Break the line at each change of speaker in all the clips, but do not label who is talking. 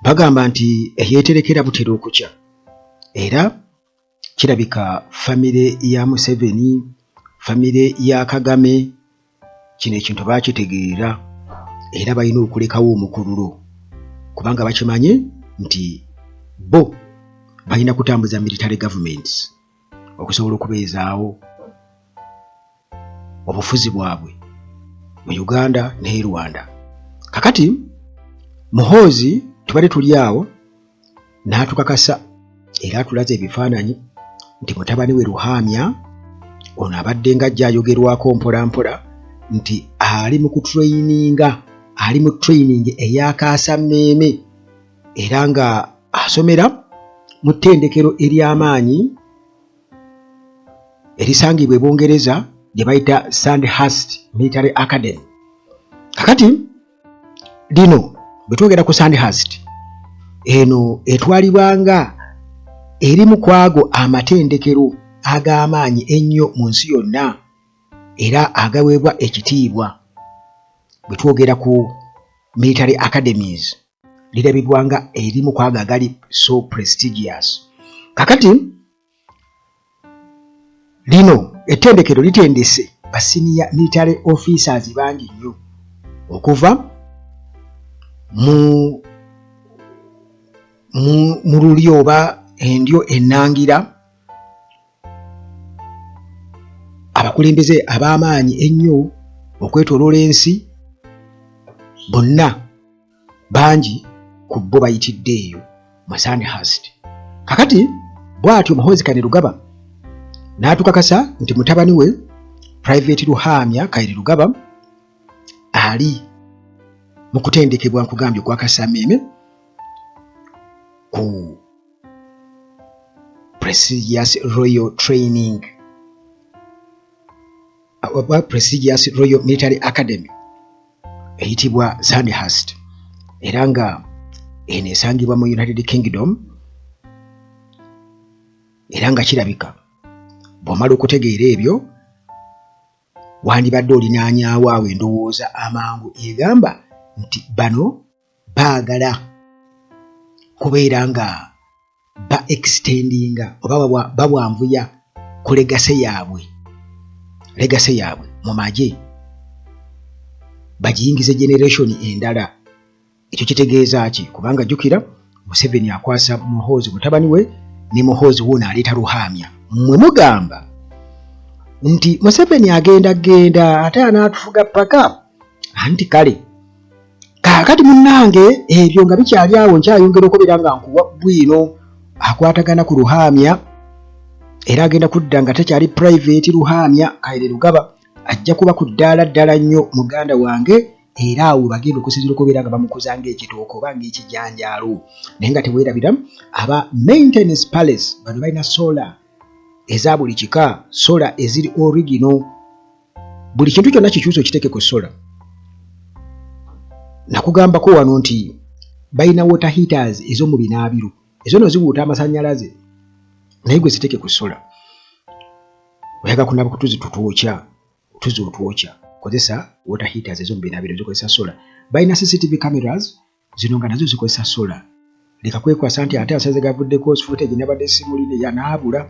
Bagamba nti eyeeterekera butera okukya, era kirabika famire ya Museveni, famire ya Kagame, kino ekintu baakitegeera era balina okulekawo omukululo kubanga bakimanyi nti bo balina kutambuza military governments okusobola okubeezaawo obufuzi bwabwe mu Uganda ne Rwanda. Kakati Muhoozi tubadde tuli awo n'atukakasa era atulaze ebifaananyi nti mutabani we Ruhamya ono abadde nga ajja ayogerwako mpola mpola nti ali mu kutrayininga, ali mu training eyakaasa mmeeme era nga asomera mu ttendekero ery'amaanyi erisangibwa e Bungereza lye bayita Sandhurst Military Academy. Kakati lino bwe twogera ku Sandhurst eno etwalibwa nga erimu ku ago amatendekero ag'amaanyi ennyo mu nsi yonna era agaweebwa ekitiibwa bwe twogera ku military academies lirabibwa nga erimu ku ago agali so prestigious. Kakati lino ettendekero litendese ba senior military officers bangi nnyo okuva mu mu lulyo oba endyo ennangira, abakulembeze ab'amaanyi ennyo okwetooloola ensi bonna bangi ku bo bayitidde eyo mu Sandhurst. Kakati bw'atyo Muhoozi Kainerugaba n'atukakasa nti mutabani we Private Ruhamya Kainerugaba ali mu kutendekebwa nkugambye okwa kasameeme ku Prestigious Royal Training oba Prestigious Royal Military Academy eyitibwa Sandhurst era nga eno esangibwa mu United Kingdom era nga kirabika bw'omala okutegeera ebyo wandibadde olinaanyaawo awo endowooza amangu egamba nti bano baagala kubeera nga ba extendinga oba babwanvuya ku legacy yaabwe, legacy yaabwe mu magye bagiyingize generation endala. Ekyo kitegeeza ki? Kubanga jjukira Museveni akwasa Muhoozi mutabani we ne Muhoozi wuuno aleeta Ruhamya. Mmwe mugamba nti Museveni agenda genda ate anaatufuga paka anti kale kaakati munnange ebyo nga bikyali awo nkyayongera okubeera nga nkuwa bwino akwatagana ku Ruhamya era agenda kudda nga takyali private Ruhamya Kainerugaba ajja kuba ku ddaala ddala nnyo muganda wange era awo bagenda okusinzira okubeera nga bamukuza ng'ekitooke oba ng'ekijanjaalo naye nga teweerabira aba maintenance palace bano balina sola eza buli kika sola eziri original buli kintu kyonna kikyusa okiteeke ku sola. Nakugambako wano nti balina water heaters ez'omu binaabiro ezo no ziwuuta amasannyalaze naye gwe ziteeke ku sola. Oyaga kunaba kutuzi tutwokya otuzi otwokya kozesa water heaters ez'omu binaabiro zikozesa sola. Balina CCTV cameras zino nga nazo zikozesa sola. Leka kwekwasa nti ate asaze gavuddeko footage nabadde simulina yanaabula.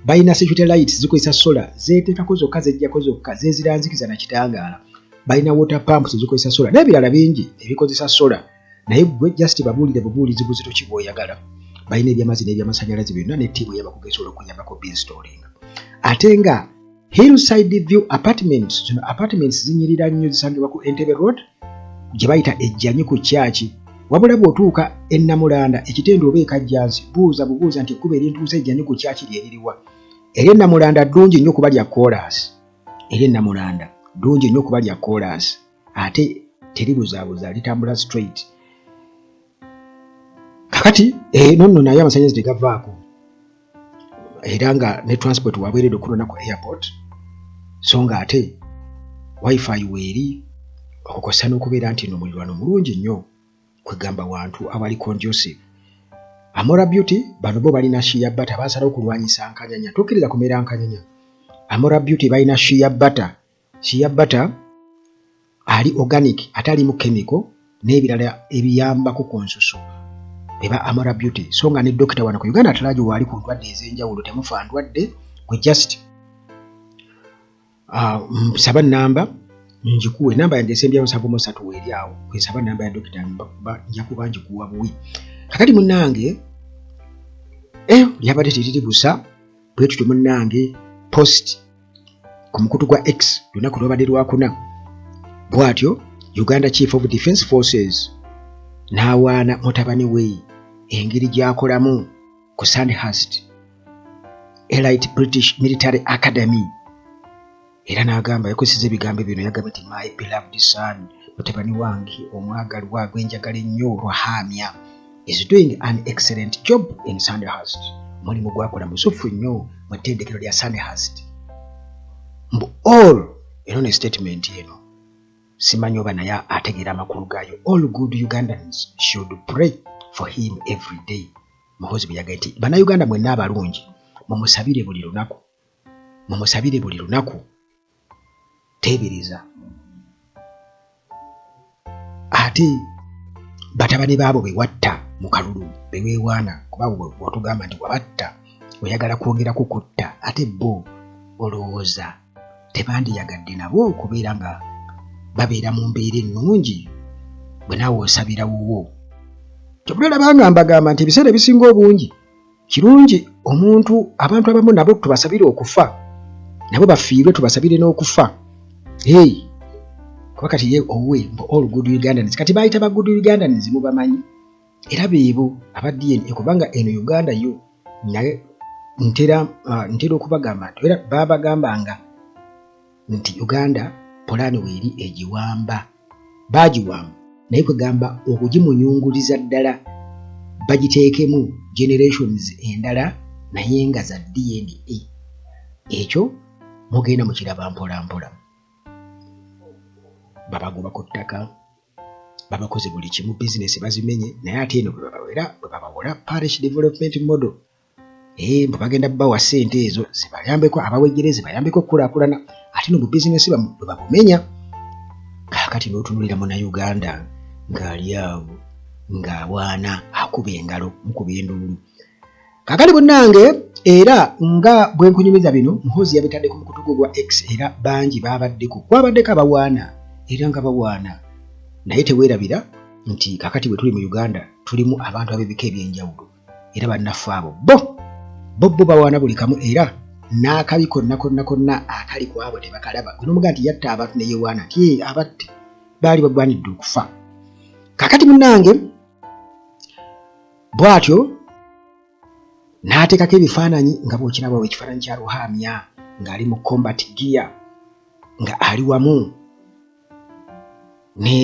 Balina security lights zikozesa sola, zeeteekako zokka zejjako zokka zeziranzikiza na kitangaala. Balina water pumps zikozesa sola n'ebirala bingi ebikozesa sola naye gwe just babuulire bubuulizi buzito ki bw'oyagala. Balina ebyamazzi n'ebyamasannyalaze byonna ne ttiimu ey'abakugu esobola okuyambako binstoolinga. Ate nga Hillside View Apartments, zino apartments zinyirira nnyo zisangibwa ku Entebbe Road gye bayita Ejjanyi ku kyaki. Wabula bw'otuuka e Namulanda, Ekitende oba e Kajjansi buuza bubuuza nti ekkubo erintuusa Ejjanyi ku kyaki lye liriwa. Ery'e Namulanda ddungi nnyo kuba lya koolaasi. Ery'e Namulanda ddungi nnyo kuba lya koolaasi ate teribuzaabuza litambula straight. Kakati eno nno nayo amasannyalaze tegavaako. Era nga ne transport wabweredde okunona ku airport so nga ate wifi weeri okukosa n'okubeera nti no mulirwano mulungi nnyo kwegamba wantu awali conducive. Amora Beauty bano bo balina shea butter basalawo okulwanyisa nkanyanya tokkiriza kumera nkanyanya. Amora Beauty balina shea butter. Shea butter ali organic atalimu chemical n'ebirala ebiyambako ku nsusu. Beba Amora Beauty, so nga ne dokita wano ku Uganda at large waali ku ndwadde ez'enjawulo. Temufa ndwadde, gwe just nsaba namba njikuwe. Namba yange esembyayo 73 weeri awo kwensaba namba ya dokita, nja kuba njikuwa buwi. Kakati munnange, lyabadde teriri busa bwe tutyo. Munnange, post ku mukutu gwa X lunaku lwabadde lwakuna, bw'atyo Uganda Chief of Defence Forces n'awaana mutabani we engeri gy'akolamu ku Sandhurst Elite British Military Academy, era n'agamba, yakozesa ebigambo bino, yagamba nti, "My beloved son," mutabani wange omwagalwa gwenjagala ennyo, Ruhamya, is doing an excellent job in Sandhurst. Omulimu gwakola musufu nnyo mu ttendekero lya Sandhurst. Mbu all, eno ne statement eno simanyi oba naye ategeera amakulu gaayo, "All good Ugandans should pray for him every day." Muhoozi bwe yagambye nti bannayuganda mwenna abalungi mumusabire buli lunaku, mumusabire buli lunaku. Teebereza ate batabani baabo be watta mu kalulu, be weewaana, kuba watugamba nti wabatta oyagala kwongerako kutta, ate bo olowooza tebandiyagadde nabo okubeera nga babeera mu mbeera ennungi bwe naawe osabira wuwo? Kyobulaba nga mbagamba nti ebiseera ebisinga obungi kirungi omuntu, abantu abamu nabo tubasabire okufa, nabo bafiirwe, tubasabire n'okufa. Hey, kuba kati ye owuwe, all good Ugandans, kati bayita ba good Ugandans mubamanyi, era beebo aba DNA, kubanga eno Uganda yo naye ntera okubagamba nti era babagambanga nti Uganda pulaani weeri egiwamba, baagiwamba, naye kwegamba okugimunyunguliza ddala bagiteekemu generations endala naye nga za DNA. Ekyo mugenda mukiraba mpola mpola. Babagoba ku ttaka, babakoze buli kimu, bizinesi bazimenye, naye ate eno bwe babawera, bwe babawola parish development model, mbu bagenda bawa ssente ezo zibayambeko, abawejjere zibayambeko okukulaakulana, ate no bu bizinesi bwe babumenya. Kaakati n'otunulira Munnayuganda ng'ali awo ng'awaana, akuba engalo, mukuba enduulu. Kaakati munnange, era nga bwe nkunyumiza bino, Muhoozi yabitadde ku mukutu gwe gwa X, era bangi babaddeko, kwabaddeko abawaana, era nga bawaana. Naye teweerabira nti kaakati bwe tuli mu Uganda tulimu abantu ab'ebika ebyenjawulo, era bannaffe abo bo bawaana buli kamu, era n'akabi konna konna konna akali ku abo tebakalaba. Gwe nomugaa nti yatta abantu ne yeewaana nti "Ee, abatte baali bagwanidde okufa." Kaakati munnange, bw'atyo n'ateekako ebifaananyi nga bw'okiraba, ekifaananyi kya Ruhamya ng'ali mu combat gear, nga ali wamu ne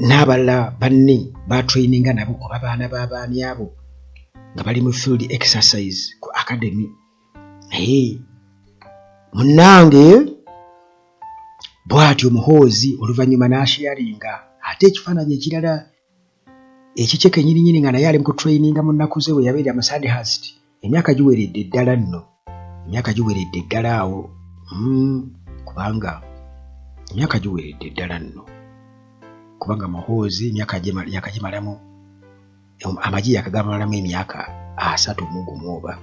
n'abalala banne batraininga nabo oba baana b'abaami abo, nga bali mu field exercise ku academy. Naye munnange, bw'atyo Muhoozi oluvannyuma n'asharinga ate ekifaananyi ekirala ekikye kennyininyini, nga naye ali mu kutraininga mu nnaku ze we yabeera mu Sandhurst. Emyaka giweredde ddala nno, emyaka giweredde ddala awo, kubanga emyaka giweredde ddala nno, kubanga Muhoozi emyaka yakagimalamu amagye, yakagamalamu emyaka 31, oba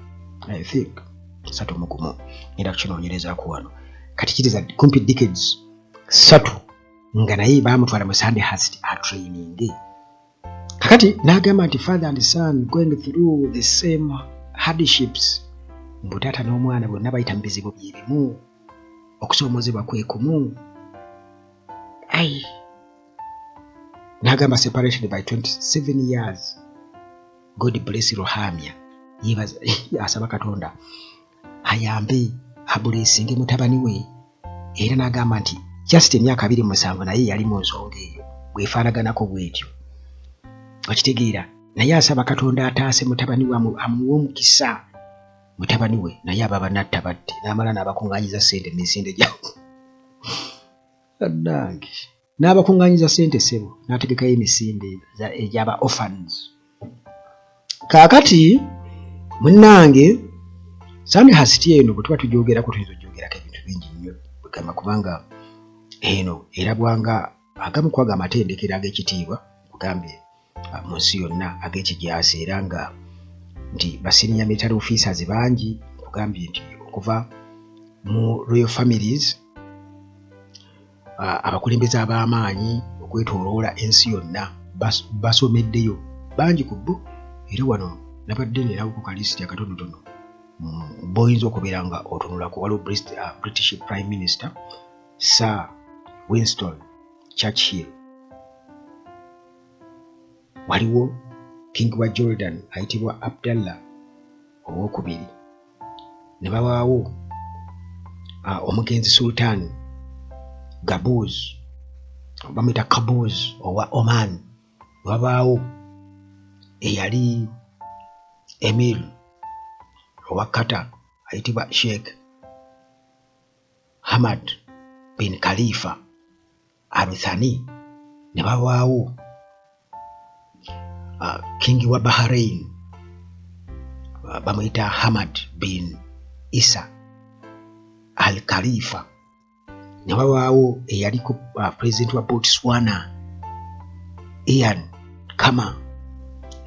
I think 31, ngenda kukinoonyerezaako wano. Kati kiriza kumpi decades 3 nga naye baamutwala mu Sandhurst atraininge. Kakati n'agamba nti "Father and son going through the same hardships," mbu taata n'omwana bonna bayita mu bizibu bye bimu, okusoomozebwa kwe kumu. Ai, n'agamba "Separated by 27 years, God bless Ruhamya." Yeebaza, asaba Katonda ayambe ablessinge mutabani we, era n'agamba nti just emyaka 27 naye yali mu nsonga eyo bwefaanaganako bwetyo, okitegeera? Naye asaba Katonda ataase mutabani we, amuwe omukisa mutabani we, naye aba banatta batte, n'amala n'abakuŋŋaanyiza ssente emisinde gyabwe. Annange, n'abakuŋŋaanyiza ssente ssebo, n'ategekayo emisinde egy'aba orphans. Kaakati munnange, Sandhurst eno bwe tuba tugyogerako tuyinza ogyogerako ebintu bingi nnyo bwegamba, kubanga eno erabwanga agamu kwago amatendekero ag'ekitiibwa. Kugambye mu nsi yonna ag'ekijaasi era nga nti ba senior military officers bangi nkugambye nti okuva mu royal families abakulembeze ab'amaanyi okwetoloola ensi yonna basomeddeyo bangi ku bo era wano nabadde ninawo ku kalisiti akatonotono boyinza okubeera nga otunulako waliwo British Prime Minister Sir Winston Churchill waliwo King wa Jordan ayitibwa Abdallah owokubiri ne babaawo omugenzi Sultan Qaboos bamuyita Qaboos owa Oman ne wabaawo eyali Emir owa Qatar ayitibwa Sheikh Hamad bin Khalifa Al Thani ne babaawo King wa Bahrain bamuyita Hamad bin Isa Al Khalifa ne wabaawo eyaliko president wa Botswana Ian Khama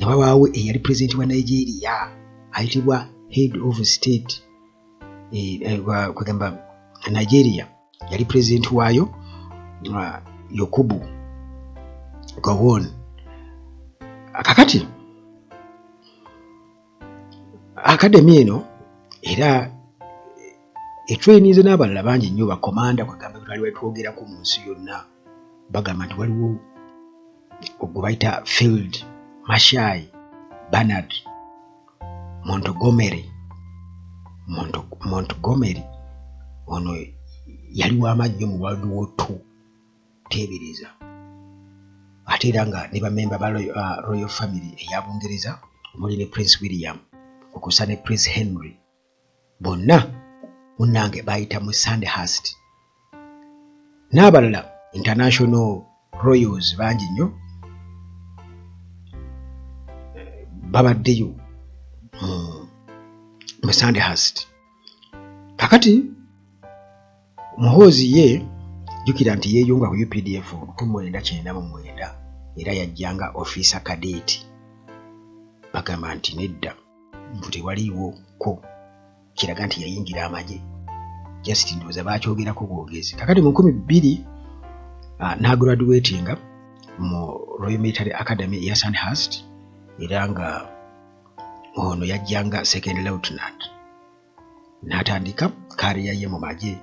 ne wabaawo eyali president wa Nigeria ayitibwa head of state kwegamba Nigeria yali president waayo Yakubu Gowon. Kakati academy eno era etrainize n'abalala bangi nnyo bakomanda kwegamba twali batwogerako mu nsi yonna bagamba nti waliwo gwe bayita Field Marshal Bernard Montgomery Montgomery ono yali w'amaanyi nnyo mu World War II teebereza ate era nga ne bamemba ba Royal Family eya Bungereza omuli ne Prince William okussa ne Prince Henry bonna munnange bayita mu Sandhurst n'abalala international royals bangi nnyo babaddeyo mu Sandhurst. Kakati Muhoozi ye jjukira nti yeeyunga ku UPDF 1999 era yajjanga officer cadet bagamba nti nedda mbu tewaliiwo ko kiraga nti yayingira amagye just ndowooza baakyogerako bwogezi. Kakati mu 2000 n'agraduatinga mu Royal Military Academy eya Sandhurst era nga ono yajjanga second lieutenant n'atandika career ye mu magye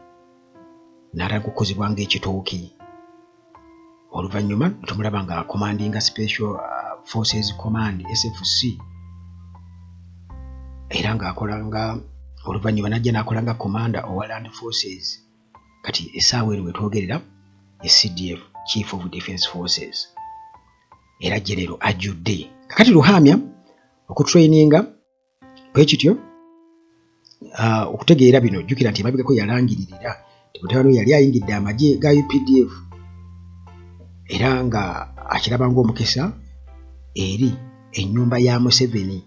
n'atandika okukozebwa ng'ekitooki oluvannyuma tumulaba nga commandinga Special Forces Command SFC era ng'akola nga oluvannyuma n'ajja n'akola nga commander owa Land Forces kati essaawa eno wetwogerera e CDF Chief of Defence Forces era General ajjudde. Kakati Ruhamya okutraininga bwe kityo okutegeera bino jjukira nti emabegako yalangiririra nti mutabani we yali ayingidde amagye ga UPDF era nga akiraba ng'omukisa eri ennyumba ya Museveni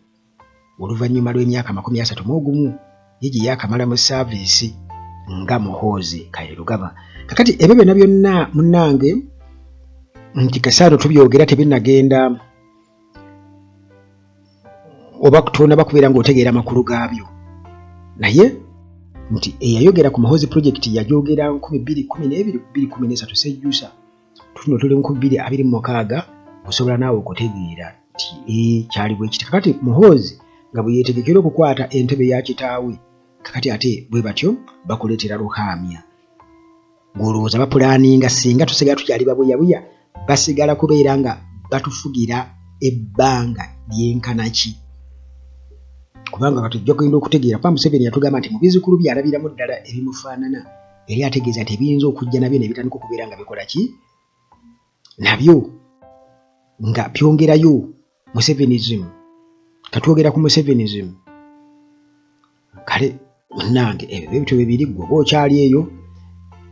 oluvannyuma lw'emyaka 31 ye gye yaakamala mu saaviisi nga Muhoozi Kainerugaba. Kakati ebyo byonna byonna munnange nti kasaano tubyogera tebinnagenda oba tonaba kubeera ng'otegeera amakulu gaabyo naye nti eyayogera ku Muhoozi Project yagyogera 2012 2013 sejjusa tuno tuli 2026 osobola naawe okutegeera nti kyali bwe kiti. Kakati Muhoozi nga bwe yeetegekera okukwata entebe ya kitaawe kakati ate bwe batyo bakuleetera Ruhamya ng'olowooza bapulaaninga singa tusigala tukyali babuyabuya basigala kubeera nga batufugira ebbanga lyenkana ki kubanga kati ojja kugenda okutegeera kuba Museveni yatugamba nti mu bizzukulu bye alabiramu ddala ebimufaanana yali ategeeza nti ebiyinza okujja nabyo ne bitandika okubeera nga bikola ki nabyo nga byongerayo Musevenism katwogera ku Musevenism kale munnange ebyo bye bityo bwe biri ggwe oba okyali eyo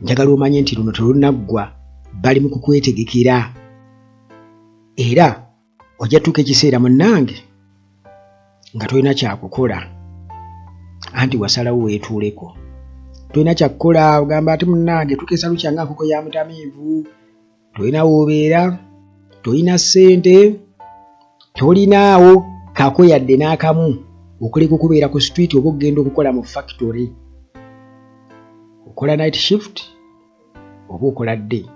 njagala omanye nti luno terunaggwa bali mu kukwetegekera era ojja tuuka ekiseera munnange nga tolina kyakukola anti wasalawo weetuuleko tolina kyakukola ogamba ati munnange tukeesa lukya nga nkoko ya mutamiivu tolina woobeera tolina ssente. Tolinaawo kako yadde n'akamu okuleka okubeera ku street oba okugenda okukola mu factory. Okola night shift oba okola day.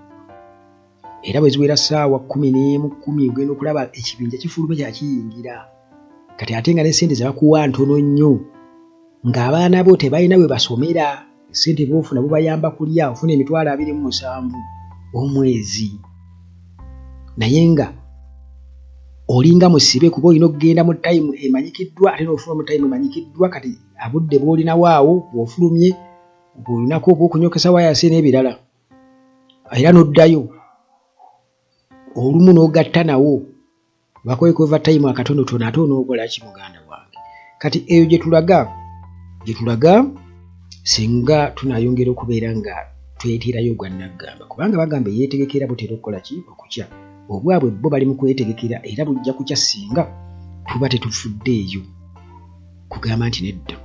Era bwe ziwera ssaawa 11:10 ogenda okulaba ekibinja kifuluma kyakiyingira. Kati ate nga ne ssente ze bakuwa ntono nnyo, ng'abaana bo tebalina we basomera, ssente bw'ofuna bubayamba kulya, ofuna 27,000 omwezi. Naye nga olinga musibe kuba olina okugenda mu tayimu emanyikiddwa ate n'ofuluma mu tayimu emanyikiddwa. Kati abudde bw'olinawo awo bw'ofulumye olinako obw'okunyokesa wayasi n'ebirala, era n'oddayo olumu n'ogatta nawo bakoyeko overtime akatonotono, ate onookola ki muganda wange? Kati eyo gye tulaga, gye tulaga singa tunayongera okubeera nga tweterayo ogwa naggamba, kubanga bagamba eyeetegekera butera okukola ki? Okukya. Obwabwe bo bali mu kwetegekera era bujja kukya singa tuba tetufuddeeyo kugamba nti nedda.